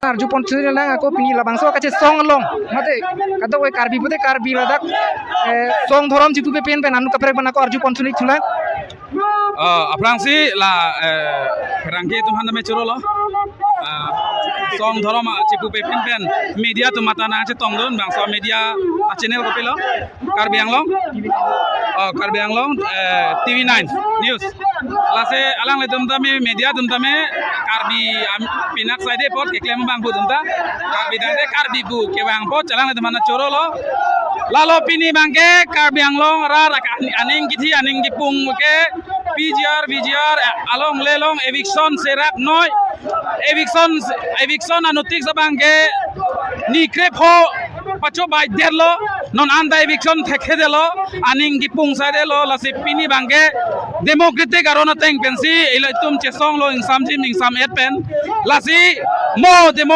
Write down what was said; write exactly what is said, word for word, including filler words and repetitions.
arju pon chunang ako pini labangso kachesong along mate kadokave Karbi pute Karbi ladak, eh, song dhorom chipupe pen pen anut kaprek abang ako arju pon chunang thulang. Ah, aphrangsi la, eh, pherangke atum aphan tame choro lo. Ah, song dhorom, ah, chipupe pen pen media atum mata nangchetongdun, bangso media, ah, channel kopilo? Karbi Anglong. Oh, Karbi Anglong, eh, T V nine News. Lasi alanglitum tame media atum tame Karbi am, pinak saide apot keklem abang pu atum ta. Karbi tangte Karbi pu kevang apot alanglitum aphan choro lo. Lalo pini abangke Karbi Anglong arat an, aning kithi aning kipung ke P G R, V G R along le along eviction serak noi. Eviction, eviction anotice abangke ni krepho pachobai detlo, non anta eviction thekthe detlo, aning kipung saidetlo, lasi pini abangke democratic aron ateng pensi ilitum chesong lo, ingsamjim ingsamet pen, lasi mo demo